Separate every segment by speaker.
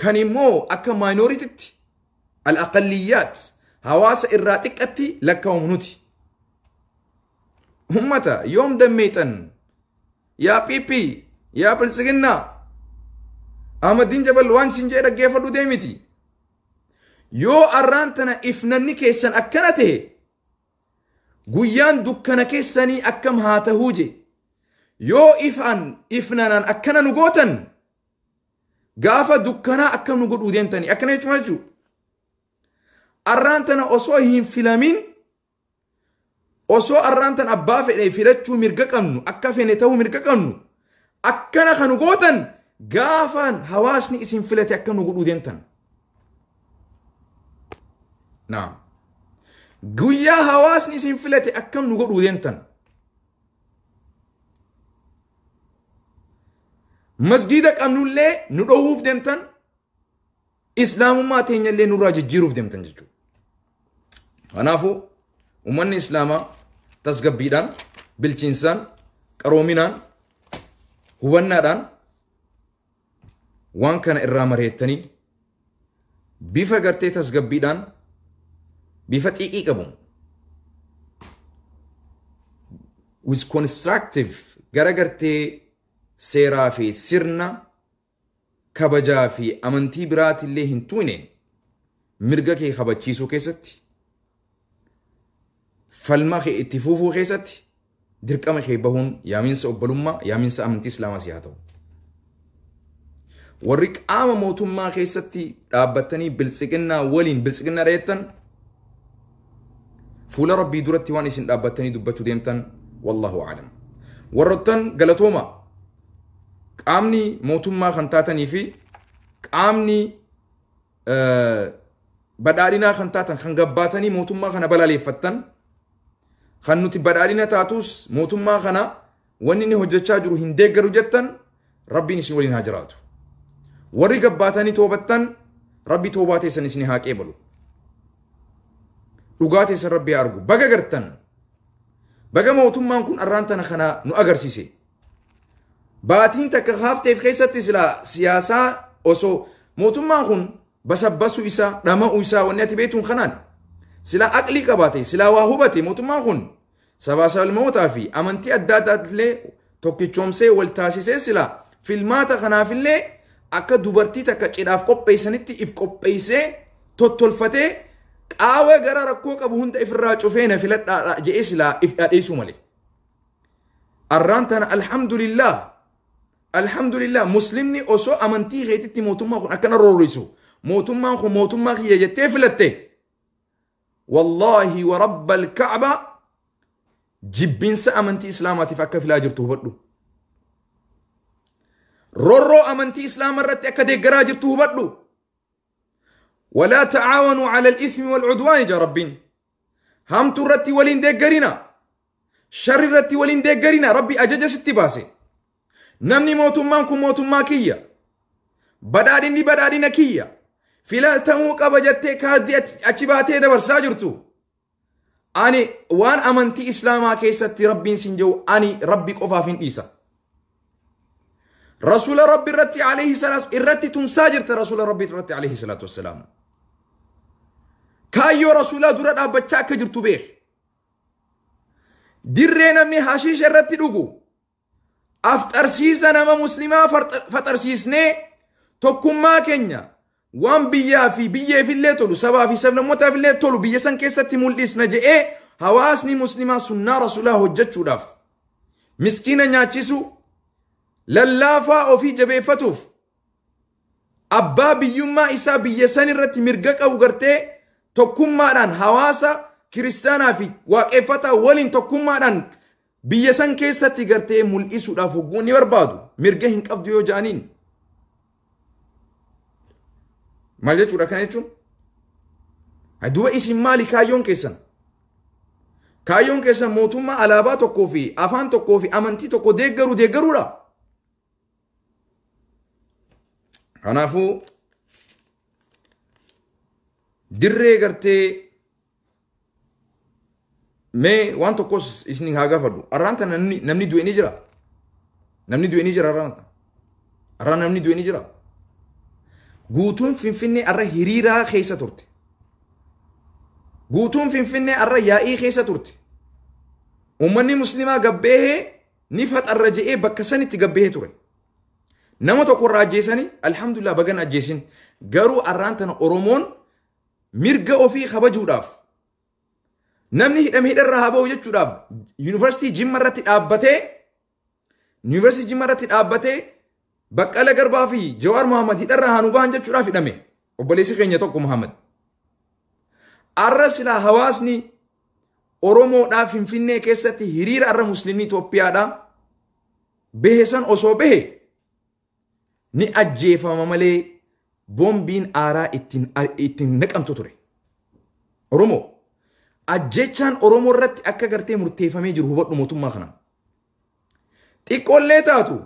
Speaker 1: Kan immoo akka minorititti al-aqalliyyaat hawaasa irraa xiqqatti lakkaa'amu nuti. Ummata yoom dammeexan? Yaa PP, yaa Biltsiginnaa, Ahmadiin Jabal waan sin jee dhaggeeffadhu deemiti. Yoo arraan tana ifnanni keessan akkana ta'e, guyyaan dukkana keessanii akkam haa tahuu je. Yoo ifaan ifnanaan akkana nu gootan, gaafa dukkanaa akkam nu godhuu deemtanii akkana jechuun maal jechuudha? Arraan tana osoo hin filamin, osoo arraan tana abbaa fedhe filachuu mirga qabnu, akka fene ta'uu mirga qabnu, akkana kan nu gootan gaafaan hawaasni isin filate akka nu godhuu deemtan. Naam. Guyyaa hawaasni isin filate akkam nu godhuu deemtan. Masgiida qabnullee nu dhowwuuf deemtan, islaamummaa teenyallee nurraa jijjiiruuf deemtan jechuudha. Kanaafuu uummanni islaamaa tasgabbiidhaan, bilchiinsaan, qaroominaan, hubannaadhaan waan kana irraa mareettanii bifa gartee tasgabbiidhaan bifa xiiqii qabu with constructive gara gartee seeraa fi sirna kabajaa fi amantii biraatillee hin tuqne mirga kee kabachiisuu keessatti falma kee itti fufuu keessatti dirqama kee bahuun yaaminsa obbolummaa yaaminsa amantii islaamaa si haa ta'u. Warri qaama mootummaa keessatti dhaabbattanii biltsiginnaa waliin biltsiginnaa dheettan fuula rabbii duratti waan isin dhaabbattanii dubbachuu deemtan wallahu a'lam. Warroottan galatooma qaamni mootummaa kan taatanii fi qaamni badhaadhinaa kan taatan kan gabbaatanii mootummaa kana balaleeffattan kan nuti badhaadhina taatus mootummaa kana wanni inni hojjechaa jiru hin deeggaru jettan rabbiin isin waliin haa jiraatu. Warri gabbaatanii toobattan rabbi toobaa teessan isin haa qeebalu. Dhugaa teessan rabbi haa argu. Baga gartan. Baga mootummaan kun arraan tana kana nu agarsiise. Baatiin takka haafteef keessatti silaa siyaasaa osoo mootummaan kun basabbasuu isaa dhama'uu isaa wanni ati beektuun kanaan silaa aqlii qabaate silaa waa hubate mootummaan kun sabaa sablamootaa fi amantii adda addaatillee tokkichoomsee wal taasisee silaa filmaata kanaafillee akka dubartii takka cidhaaf qopheessanitti if qopheessee tottolfatee qaawa gara rakkoo qabu hunda ifirraa cufee na filadhaa je'ee silaa if dhadheessuu malee. Arraan tana alhamdulillah alhamdulillah muslimni osoo amantii keetitti mootummaa kun akkana roorrisu mootummaan kun mootummaa kiyya jettee filatte wallaahi wa rabbal ka'ba jibbinsa amantii islaamaatiif akka filaa jirtu hubadhu. Roorroo amantii islaama irratti akka deeggaraa jirtu hubadhu. Walaa ta'aawanuu ala al-ithmi wal-udwaani jaa rabbiin. Hamtuu irratti waliin deeggarina. Sharri irratti waliin deeggarina. Rabbi ajaja sitti baase. Namni mootummaan kun mootummaa kiyya. Badhaadhinni badhaadhina kiyya. Filatamuu qaba jettee kaardii achi baatee dabarsaa jirtu. Ani waan amantii islaamaa keessatti rabbiin sin jedhu ani rabbi qofaaf hin dhiisa. Rasuula rabbi irratti alayhi salaatu irratti tumsaa jirta rasuula rabbi irratti alayhi salaatu wassalaam. Kaayyoo rasuulaa dura dhaabbachaa akka jirtu beek. Dirree namni hashiisha irratti dhugu afxarsiisa nama muslimaa faxarsiisnee tokkummaa keenya waan biyyaa fi biyyeefillee tolu sabaa fi sablammootaafillee tolu biyya san keessatti mul'isna je'ee hawaasni muslimaa sunnaa rasuulaa hojjechuudhaaf miskiina nyaachisu lallaafaa ofii jabeeffatuuf abbaa biyyummaa isaa biyya san irratti mirga qabu gartee tokkummaadhaan hawaasa kiristaanaa fi waaqeffataa waliin tokkummaadhaan biyya san keessatti gartee mul'isuudhaaf hogguu ni barbaadu mirga hin qabdu yoo ja'aniin. Maal jechuudha kana jechuun? Duuba isin maali kaayyoon keessan? Kaayyoon keessan mootummaa alaabaa tokkoo fi afaan tokkoo fi amantii tokko deeggaru deeggaruudha. Kanaafuu dirree gartee mee waan tokkos isin haa gaafadhu. Arraan tana namni du'e ni jira. Namni du'e ni jira arraan tana. Arraan namni du'e ni jira. Guutuun Finfinnee arra hiriiraa keessa turte. Guutuun Finfinnee arra yaa'ii keessa turte. Uummanni musliimaa gabbeehee ni faxarra je'ee bakka sanitti gabbeehee ture. Nama tokko irraa ajjeesanii alhamdulillah bagan ajjeesin. Garuu arraan tana Oromoon mirga ofii kabajuudhaaf namni hidhame hidharraa haa ba'u jechuudhaaf yuunivarsiitii Jimma irratti dhaabbatee yuunivarsiitii Jimma irratti dhaabbatee Baqqala Garbaa fi Jawaar Muhammad hidharraa haa nu bahan jechuudhaaf hidhame. Obboleessi keenya tokko Muhammad. Arra silaa hawaasni Oromoodhaa Finfinnee keessatti hiriira arra Musliimni Itoophiyaadhaa bahe san osoo bahe ni ajjeefama malee boombiin aaraa ittiin naqamtu ture. Oromoo ajjechaan Oromoo irratti akka gartee murteeffamee jiru hubadhu mootummaa kanaan. Xiqqoollee taatu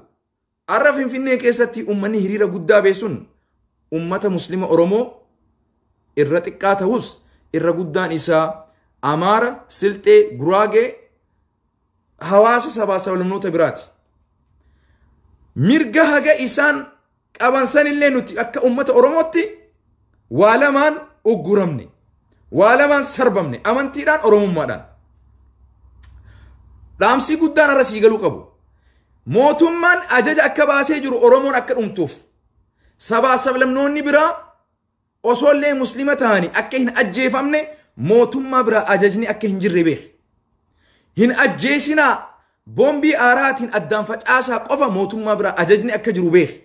Speaker 1: arra Finfinnee keessatti uummanni hiriira guddaa beesun uummata Musliima Oromoo irra xiqqaa ta'us irra guddaan isaa Amaara, Silxee, Guraagee hawaasa sabaa sablammoota biraati. Mirga haga isaan qaban sanillee nuti akka uummata Oromootti waa lamaan ugguramne, waa lamaan sarbamne, amantiidhaan Oromummaadhaan. Dhaamsi guddaan arra sii galuu qabu. Mootummaan ajaja akka baasee jiru Oromoon akka dhumtuuf sabaa sablamnoonni biraa osoo illee musliima ta'anii akka hin ajjeefamne mootummaa biraa ajajni akka hin jirre beeki. Hin ajjeesinaa boombii aaraatiin addaan facaasaa qofa mootummaa biraa ajajni akka jiru beeki.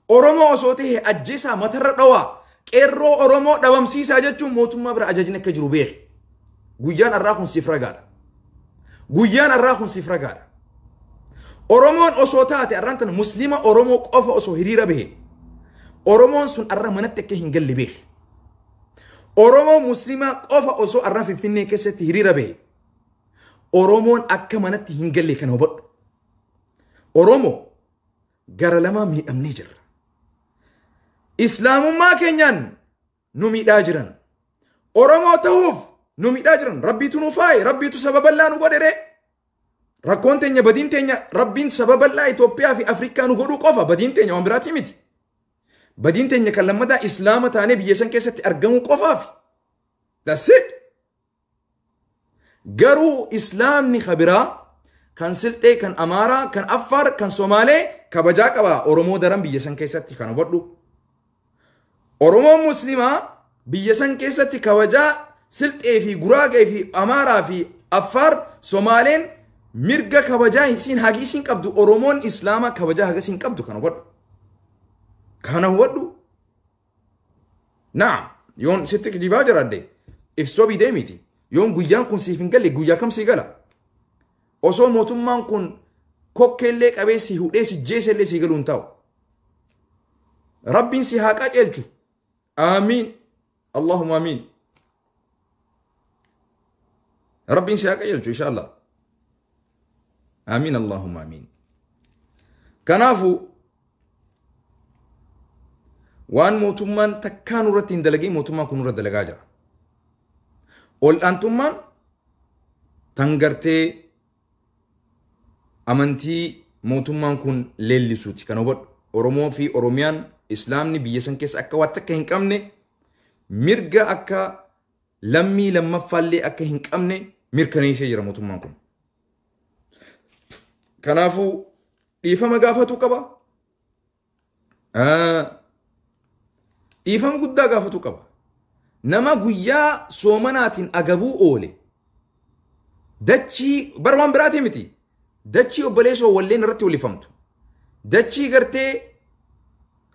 Speaker 1: Oromoo osoo ta'e ajjeesaa matarra dhawaa qeerroo Oromoo dhabamsiisaa jechuun mootummaa biraa ajajni akka jiru beeki. Guyyaan arraa kun siif ragaadha. Guyyaan arraa kun siif ragaadha. Oromoon osoo taate arraan tana musliima Oromoo qofa osoo hiriira bahe Oromoon sun arra manatti akka hin galle beeki. Oromoo musliimaa qofa osoo arra Finfinnee keessatti hiriira bahe Oromoon akka manatti hin galle kana hubadhu. Oromoo gara lamaa miidhamnee jirra. Islaamummaa keenyaan nu miidhaa jiran. Oromoo ta'uuf nu miidhaa jiran. Rabbiitu nu faaye, Rabbiitu saba bal'aa nu godhe ree. Rakkoon teenya badiin teenya Rabbiin saba bal'aa Itoophiyaa fi Afrikaa nu godhuu qofa badiin teenya waan biraatii miti. Badiin teenya kan lammataa Islaama taanee biyya san keessatti argamuu qofaaf. That's it. Garuu Islaamni kabiraa kan Silxee, kan Amaaraa, kan Affaar, kan Somaalee kabajaa qaba Oromoo daran biyya san keessatti kan hubadhu. Oromoon Musliimaa biyya san keessatti kabajaa Silxee fi Guraagee fi Amaaraa fi Affaar Somaaleen mirga kabajaa isiin hagi isiin qabdu Oromoon Islaamaa kabajaa haga isiin qabdu kan hubadhu. Kana hubadhu. Naam, yoon sitti kijibaa jiraadde ibsoo deemiti. Yoon guyyaan kun siif hin galle guyyaa kam sii gala? Osoo mootummaan kun kokkeellee qabee si hudhee si jeesellee si galuu hin ta'u. Rabbiin si haa qajeelchu. Aamiin. Allahumma amiin. Rabbiin si haa qajeelchu inshallah. Amiin Allahumma amiin. Kanaafuu waan mootummaan takkaa nurratti hin dalagin mootummaan kun nurra dalagaa jira. Ol'aantummaan tan gartee amantii mootummaan kun leellisuuti. Kan hubadhu Oromoo fi Oromiyaan Islaamni biyya san keessa akka waan takka hin qabne mirga akka lammii lammaffaallee akka hin qabne mirkaneessee jira mootummaan kun. Kanaafuu dhiifama gaafatuu qaba. Dhiifama guddaa gaafatuu qaba. Nama guyyaa soomanaatiin agabuu oole dachii bara waan biraatii miti. Dachii obboleessoo walleen irratti walifamtu. Dachii gartee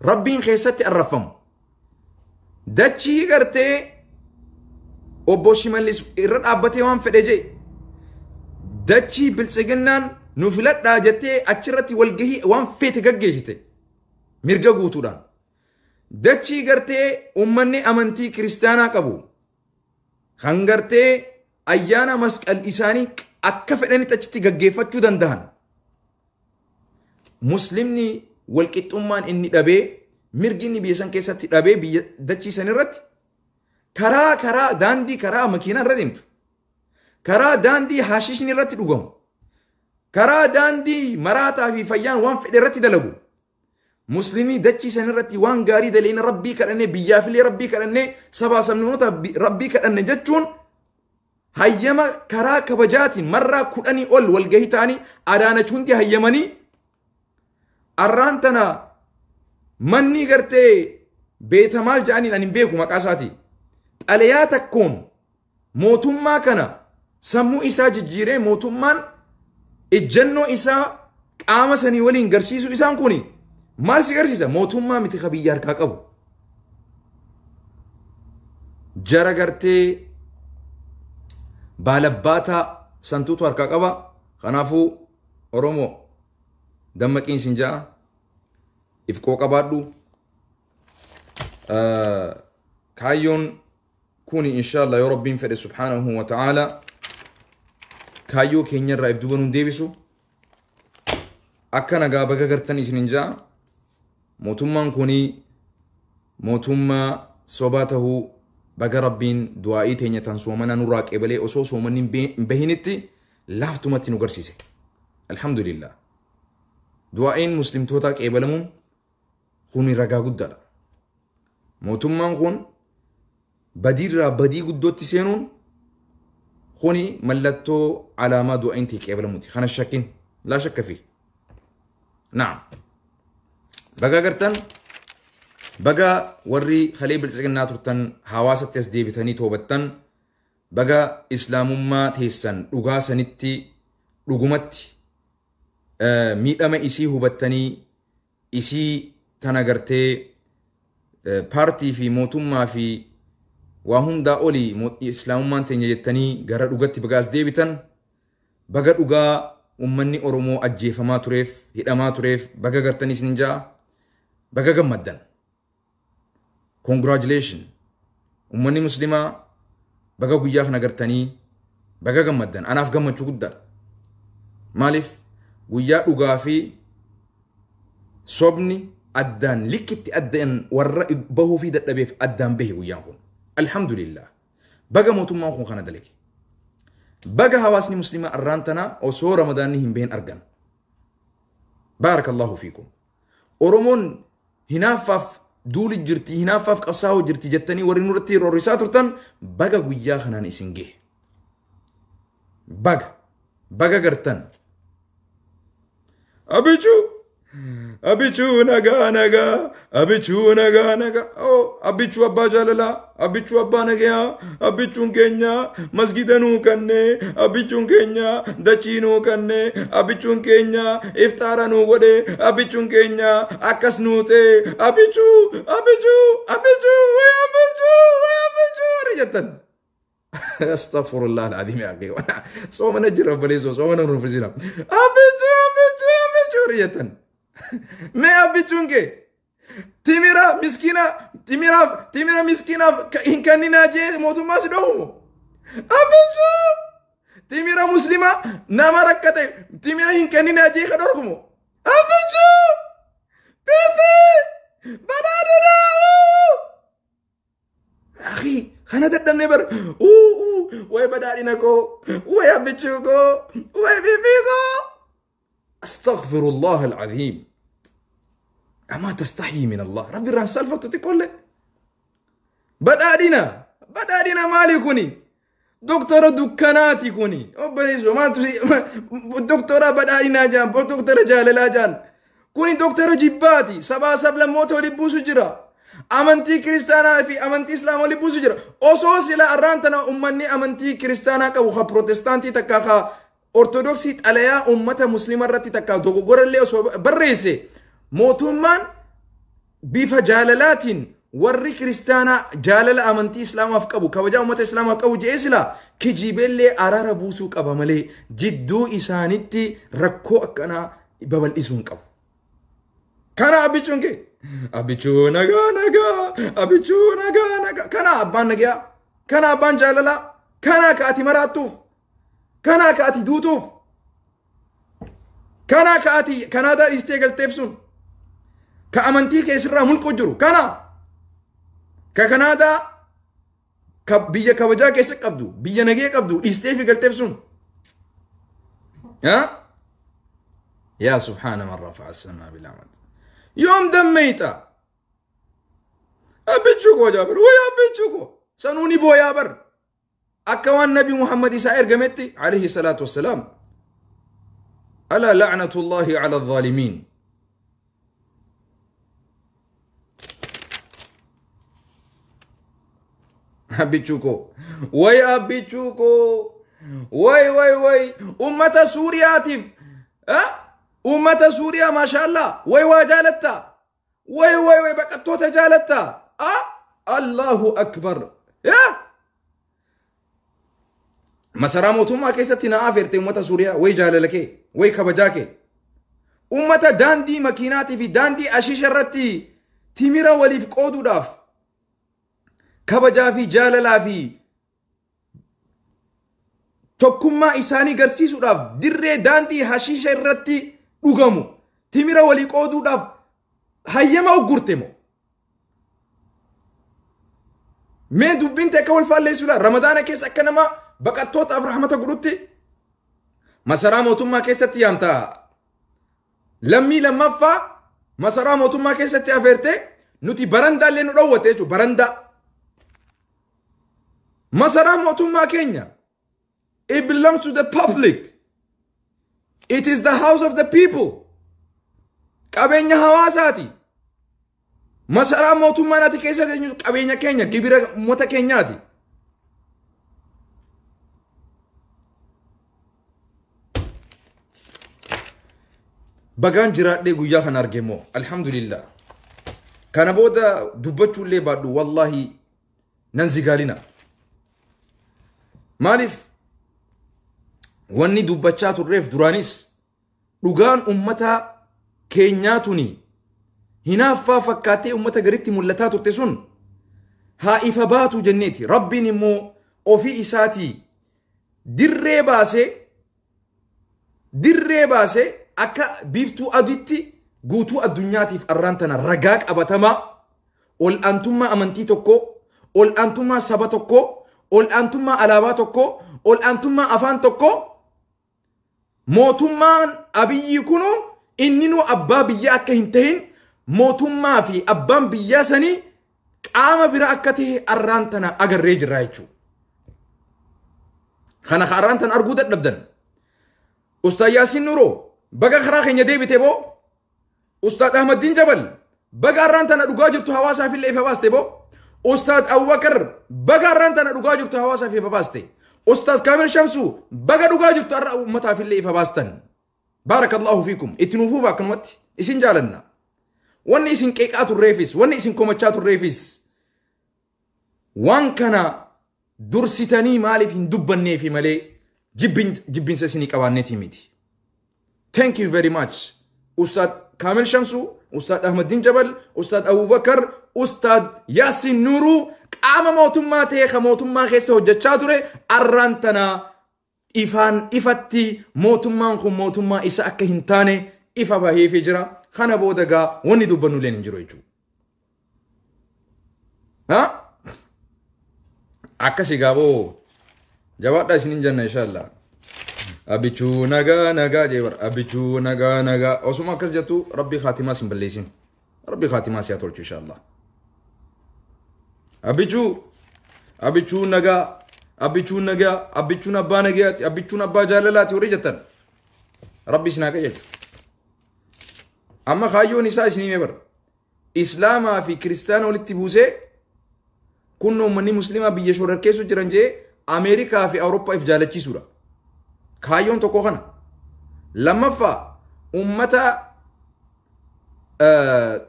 Speaker 1: Rabbiin keessatti arraffamu. Dachii gartee obbo Shimallis irra dhaabbatee waan fedhe jee. Dachii biltsiginnaan nu filadhaa jettee achirratti walgahii waan feete gaggeessite mirga guutuudhaan. Dachii gartee uummanni amantii kiristaanaa qabu kan gartee ayyaana masqal isaanii akka fedhanitti achitti gaggeeffachuu danda'an. Muslimni walqixxummaan inni dhabee mirgi inni biyya san keessatti dhabee biyya dachii san irratti karaa daandii karaa makiinaa irra deemtu. Karaa daandii hashiishni irratti dhugamu. Karaa daandii maraataa fi fayyaan waan fedhe irratti dalagu. Muslimii dachii san irratti waan gaarii daleena rabbii kadhanne, biyyaafillee rabbii kadhanne, sabaa sabnoota rabbii kadhanne jechuun hayyama karaa kabajaatiin marraa 10 ol walgahii ta'anii Adaanach hundi hayyamanii arraan tana manni gartee beetamaal jedhaniin ani hin beeku maqaa isaati. Xalayaa takkoon mootummaa kana sammuu isaa jijjiiree mootummaan ejjennoo isaa qaama sanii waliin garsiisuu isaan kuni maal si garsiisa? Mootummaa miti ka biyya harkaa qabu. Jara gartee baalabbaataa santuutu harkaa qaba. Kanaafuu Oromoo dammaqiin sin ja'a. Ifqoo qabaadhu. Kaayyoon kuni inshallah yoo Rabbiin fedhe subhaanahu wa ta'ala kaayyoo keenyarraa if duuba nuun deebisu. Akka nagaa baga gartan isinin ja'a. Mootummaan kuni mootummaa sobaa tahuu baga Rabbiin du'aa'ii teenya tan soomana nurraa qeebalee osoo soomanni hin bahinitti laaftumatti nu garsiise. Alhamdulillah. Du'aa'iin muslimtootaa qeebalamuun kuni ragaa guddaadha. Mootummaan kun badiirraa badii guddootti seenuun kuni mallattoo alaamaa du'aa'iin ta'e qeebalamuuti. Kana shakkin laa shakka fi. Naam. Baga gartan, baga warri kalee biltsiginnaa turtan hawaasatti as deebitanii toobattan, baga islaamummaa teessan dhugaa sanitti dhugumatti miidhama isii hubattanii isii tana gartee paartii fi mootummaa fi waa hundaa olii islaamummaan teenya jettanii gara dhugatti baga as deebitan, baga dhugaa ummanni Oromoo ajjeefamaa tureef hidhamaa tureef baga gartanii isinin ja'a, baga gammaddan. Congratulation. Ummanni muslimaa baga guyyaa kana gartanii baga gammaddan. Anaaf gammachuu guddaadha. Maaliif guyyaa dhugaa fi sobni addaan likkitti addaan warra bahuu fi dadhabeef addaan bahe guyyaan kun. Alhamdulillah. Baga mootummaan kun kana dalage. Baga hawaasni muslimaa arraan tana osoo ramadaanni hin bahin argan. Baarakallahu fiikum. Oromoon hinaaffaaf duuli jirti, hinaaffaaf qabsaa'oo jirti jettanii warri nurratti roorrisaa turtan baga guyyaa kanaan isin gahe. Baga. Baga gartan. Abichuu. Abichuu nagaa nagaa. Abichuu nagaa nagaa. Oh, abichuu abbaa jaalalaa. Abichuu abbaa nagayaa. Abichuun keenya masgida nuu kanne. Abichuun keenya dachii nuu kanne. Abichuun keenya iftaara nuu godhe. Abichuun keenya akkas nuu ta'e. Abichuu, abichuu, abichuu, way abichuu, way abichuu warri jettan. Astaghfirullah al-azim ya akhi. Soomana jira obboleessoo, soomana nuuf jira. Abichuu, abichuu, abichuu warri jettan. Mee abichuun kee timira miskiina timiraaf timira miskiinaaf hin kenninaa jee mootummaa si dhoowwu. Abichuu timira muslima nama rakkate timira hin kenninaa jee ka dhorkumo. Abichuu pipi badhaadhinaa. Akhi kana dadhabnee bara way badhaadhina koo way abichuu koo way pipi koo. أستغفر الله العظيم. أما تستحي من الله؟ ربي ران سلفة تقول بدأنا بدأنا مالي كوني دكتورة دكاناتي كوني ما دكتورة بدأنا جان دكتورة جاللا جان كوني دكتورة جباتي سبا سبلا موت ولي بوسو جرا amantii kiristaanaa fi amantii islaamaa waliin buusu jira. Osoo sila arraan tana ummanni amantii kiristaanaa qabu ka protestaantii takka ka ortodoksii xalayaa ummata muslima irratti takka dogoggorallee osoo barreesse mootummaan bifa jaalalaatiin warri kiristaanaa jaalala amantii islaamaaf qabu kabajaa ummata islaamaaf qabu je'ee sila kijibeellee araara buusuu qaba malee jidduu isaanitti rakkoo akkanaa babal'isuu hin qabu. Kana abbichuun kee abichuu nagaa nagaa abichuu nagaa nagaa kana abbaan nagaa kana abbaan jaalalaa kana ka ati maraattuuf kana ka ati duutuuf kana ka ati Kanaadaa dhiistee galteef sun ka amantii kee sirraa mulqu jiru kana ka Kanaadaa ka biyya kabajaa keessa qabdu biyya nagee qabdu dhiistee fi galteef sun yaa subhaana man rafa'a as-samaa bil amad. Yoom dammeeyxa? Abbichuu koo jaabar, way abbichuu koo. Sanuu ni booyaa bar. Akka waan Nabi Muhammad isaa ergametti alayhi salaatu wassalaam. Alaa la'natullaahi ala dhaalimiin. Abbichuu koo. Way abbichuu koo. Way way way. Ummata Suuriyaatiif. Ummata Suuriyaa maashaallah. Way waa jaalatta. Way way way baqattoota jaalatta. Allahu akbar. Masaraa mootummaa keessatti na afeerte ummata Suuriyaa. Way jaalala kee. Way kabajaa kee. Ummata daandii makiinaatii fi daandii ashiisha irratti timira waliif qooduudhaaf kabajaa fi jaalalaa fi tokkummaa isaanii garsiisuudhaaf dirree daandii hashiisha irratti dhugamu timira walii qooduudhaaf hayyama uggurte moo? Mee dubbiin ta'e akka wal faalleessuudha. Ramadaana keessa akka nama baqattootaaf rahmata godhutti masaraa mootummaa keessatti yaamta. Lammii lammaffaa masaraa mootummaa keessatti afeerte nuti barandaallee nu dhowwatte jechuudha. Barandaa. Masaraa mootummaa keenya. It belongs to the public. It is the house of the people. Qabeenya hawaasaati. Masaraa mootummaan ati keessa teenyu qabeenya keenya gibira uummata keenyaati. Bagaan jiraadhee guyyaa kana arge immoo alhamdulillah. Kana booda dubbachuullee baadhu wallahi nan zigaalina. Maaliif wanni dubbachaa turreef duraanis dhugaan ummata keenyaa tuni hinaaffaa fakkaattee ummata garitti mul'ataa turte sun haa ifa baatu jenneeti. Rabbiin immoo ofii isaatii dirree baasee akka biiftuu adiitti guutuu addunyaatiif arraan tana ragaa qabatamaa ol'aantummaa amantii tokkoo, ol'aantummaa saba tokkoo, ol'aantummaa alaabaa tokkoo, ol'aantummaa afaan tokkoo mootummaan Abiyyi kunu inni nu abbaa biyyaa akka hin tahin mootummaa fi abbaan biyyaa sanii qaama bira akka ta'e arraan tana agarree jirra jechuudha. Kana arraan tana arguu dadhabdan. Ustaaz Yaasiin Nuuroo baga karaa keenya deebite boo. Ustaaz Ahmadiin Jabal baga arraan tana dhugaa jirtu hawaasaaf illee ifa baaste boo. Ustaaz Abubakar baga arraan tana dhugaa jirtu hawaasaaf ifa baaste. Ustaaz Kaamil Shamsuu baga dhugaa jirtu arra uummataaf illee ifa baastan. Baarakallahu fiikum. Itti nuufuuf akkanumatti isin jaalanna. Wanni isin qeeqaa turreefis, wanni isin komachaa turreefis waan kana dursitanii maaliif hin dubbanneefi malee jibbinsa isinii qabaanneetii miti. Thank you very much. Ustaad Kaamil Shamsuu, Ustaad Ahmadiin Jabal, Ustaad Abubakar, Ustaad Yaasiin Nuuruu qaama mootummaa ta'ee kan mootummaa keessa hojjechaa ture arraan tana ifaan ifatti mootummaan kun mootummaa isa akka hin taane ifa baheefii jira. Kana booda gaa wanni dubbannu illee hin jiru jechuudha. Akkasii gaaboo jabaadhaa isiniin jenna inshallah. Abbichuu nagaa nagaa jee bara abbichuu nagaa nagaa osuma akkas jettu rabbi khaatimaa sin balleessin. Rabbi khaatimaa si haa tolchu inshallah. Abbichuu abbichuu nagaa abbichuu nagaa abbichuun abbaa nagayaati abbichuun abbaa jaalalaati warri jettan rabbi isin haa qajeelchu. Amma kaayyoon isaa isinii mee bara Islaamaa fi kiristaana walitti buusee kun uummanni musliimaa biyya shororkeessu jiran jee Ameerikaa fi Awurooppaa if jaalachiisuudha. Kaayyoon tokko kana. Lammaffaa uummata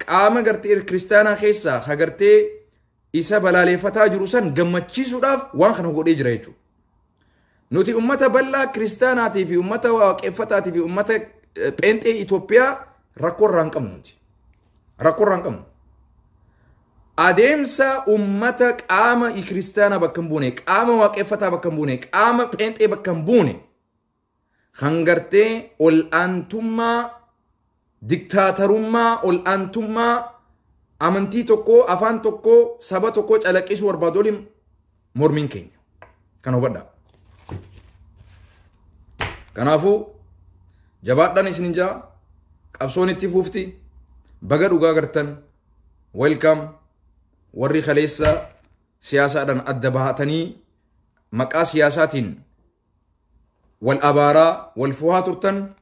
Speaker 1: qaama gartee kiristaanaa keessaa hagartee isa balaaleeffataa jiru san gammachiisuudhaaf waan kana godhee jira jechuudha. Nuti uummata bal'aa kiristaanaatii fi uummata waaqeffataatii fi uummata pheenxee Itoophiyaa rakkoo irraa hin qabnu nuti. Rakkoo irraa hin qabnu. Adeemsa uummata qaama kiristaanaa bakka hin buune, qaama waaqeffataa bakka hin buune, qaama pheenxee bakka hin buune kan gartee ol'aantummaa diktaatarummaa ol'aantummaa amantii tokkoo, afaan tokkoo, saba tokkoo calaqqisuu barbaadu waliin mormiin keenya. Kana hubadhaa. Kanaafuu jabaadhaan isin jaa qabsoon itti fuufti. Baga dhugaa gartan, welcome. Warri kaleessa siyaasaadhaan adda bahatanii maqaa siyaasaatiin wal abaaraa wal fuhaa turtan,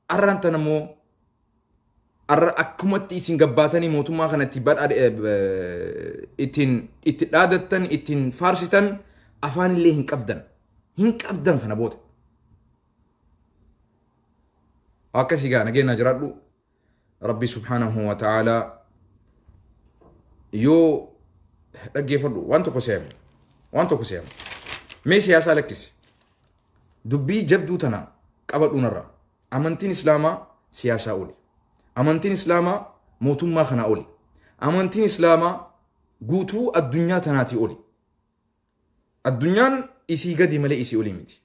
Speaker 1: arraan tan ammoo arra akkumatti isin gabbaatanii mootummaa kanatti ittiin itti dhaadattan, ittiin faarsitan afaan illee hin qabdan, hin qabdan kana booda. Akkasii gaa, nageenya jiraadhu. Rabbi subhaanahu wa ta'aalaa yoo dhaggeeffadhu, waan tokko seema, waan tokko seema. Mee siyaasaa lakkisi, dubbii jabduu tana qabadhuunarra. Amantiin Islaamaa siyaasaa oli, amantiin Islaamaa mootummaa kanaa oli, amantiin Islaamaa guutuu addunyaa tanaatii oli. Addunyaan isii gadi malee isii olii miti.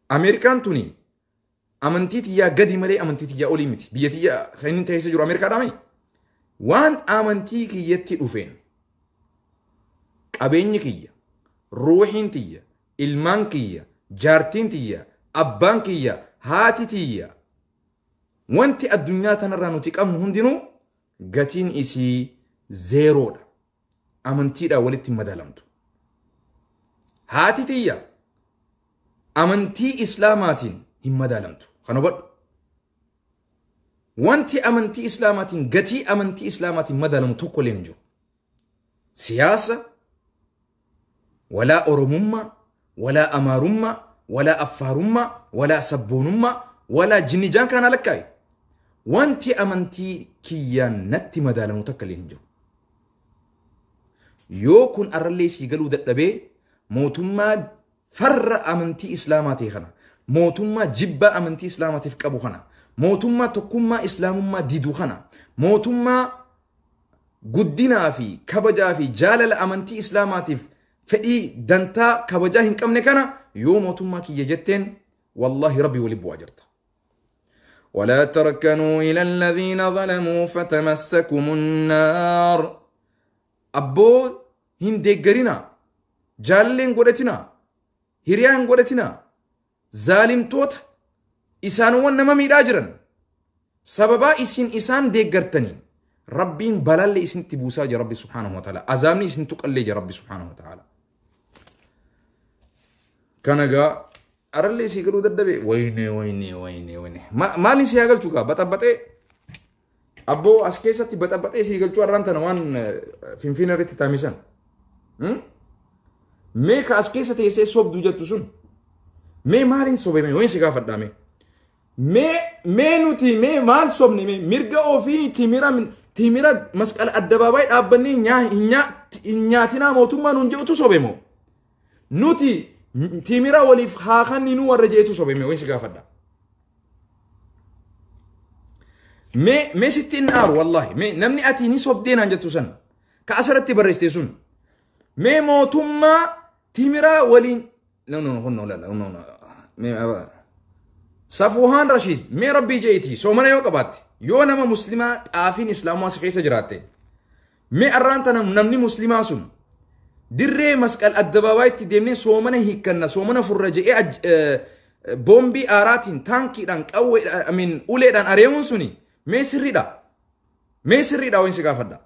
Speaker 1: Ameerikaan tuni amantii tiyyaa gadi malee amantii tiyyaa olii miti. Biyya tiyyaa kan inni keessa jiru Ameerikaadhaa. Waan amantii kiyyatti dhufeen qabeenyi kiyya, ruuxiin tiyya, ilmaan kiyya, jaartiin tiyya, abbaan kiyya, haati tiyya, wanti addunyaa tanarraa nuti qabnu hundinuu gatiin isii zeeroodha. Amantiidhaan walitti hin madaalamtu. Haati tiyya amantii Islaamaatiin hin madaalamtu. Kan hubadhu. Wanti amantii Islaamaatiin, gatii amantii Islaamaatiin madaalamu tokko illee hin jiru. Siyaasa, walaa Oromummaa, walaa Amaarummaa, walaa Affaarummaa, walaa Sabboonummaa, walaa jinnijaan kana lakkaa'i. Wanti amantii kiyyaan natti madaalamu takka illee hin jiru. Yoo kun arrallee sii galuu dadhabee, mootummaa farra amantii Islaamaa ta'e kana, mootummaa jibbaa amantii Islaamaatiif qabu kana, mootummaa tokkummaa Islaamummaa didu kana, mootummaa guddinaa fi kabajaa fi jaalala amantii Islaamaatiif fedhii dantaa kabajaa hin qabne kana yoo mootummaa kiyya jetteen, wallahi Rabbi wali bu'aa jirta. ولا تركنوا إلى الذين ظلموا فتمسكم النار. Abboo, hin deeggarinaa, jaalallee hin godhatinaa, hiriyaa hin godhatinaa zaalimtoota, isaanowwan nama miidhaa jiran. Sababaa isin isaan deeggartaniin Rabbiin balaallee isinitti buusaa jira. Rabbi subhaanahu wa ta'ala azaabni isin tuqallee jira. Rabbi subhaanahu wa ta'ala kana gaa arallee sii galuu dadhabe. Wayne, wayne, wayne, wayne, maaliin si haa galchuu gaa? Baxabaxee abboo, as keessatti baxabaxee sii galchuu. Arraan tana waan Finfinnee irratti taamisan, mee ka as keessa teessee sobduu jettu sun, mee maaliin sobame? Wayin si gaafadhaa. Mee nuti mee maal sobne? Mee mirga ofii timira Masqala addabaabaayii dhaabbannee hin nyaatinaa mootummaa nuun jedhutu sobe moo, nuti timira waliif haa kenninuu warra jedhetu sobe? Mee wayin si gaafadha. Mee sitti hin aaru wallahi. Mee namni ati ni sobdee naan jettu san, ka asirratti barreessite sun, mee mootummaa timiraa waliin, no, no, no, no, no, no, no. Mee Safuhaan Rashiid, mee Rabbii je'iti, soomana yoo qabaatte, yoo nama Muslimaa xaafiin Islaamaa si keessa jiraatte, mee arraan tana namni Muslimaa sun dirree Masqal addabaabaayyitti deemnee soomana hiikkanna, soomana furra je'ee boombii aaraatiin, taankiidhaan, qawwee uleedhaan areemuun suni mee sirriidha? Mee sirriidha? Wayin si gaafadha.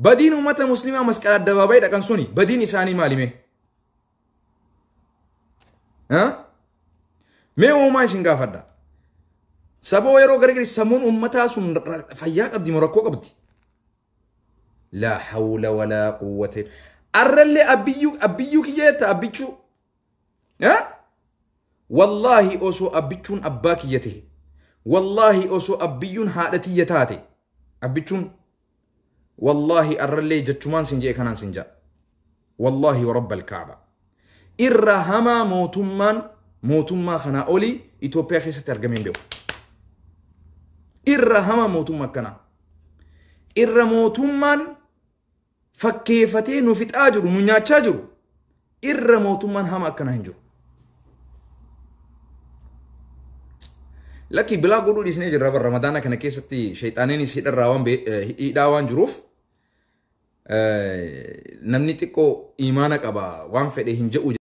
Speaker 1: Badiin uummata Muslimaa Masqal addabaabaayii dhaqan suni, badiin isaanii maali mee? Mee uumaa isin gaafadha. Saboo yeroo gargari sammuun uummataa sun fayyaa qabdi moo rakkoo qabdi? Laa hawla walaa quwwata. Arrallee abbiyyuu kiyya jetta, abbichuu. Wallaahi osoo abbichuun abbaa kiyya ta'e, wallaahi osoo abbiyyuun haadha tiyya taate abbichuun, wallaahi arrallee jechumaan sin jedhe kanaan sin jedha. Wallaahi wa rabbal kaaba. Irra hamaa mootummaan mootummaa kanaa olii Itoophiyaa keessatti argamee hin beeku. Irra hamaa mootummaa akkanaa. Irra mootummaan fakkeeffatee nu fixaa jiru, nu nyaachaa jiru. Irra mootummaan hamaa akkanaa hin jiru. Lakki, bilaa godhuu dhiisnee jirra. Bara Ramadaana kana keessatti shayxaaniinis hidharraa waan hidhaa waan jiruuf, namni xiqqoo imaana qaba, waan fedhe hin jedhu.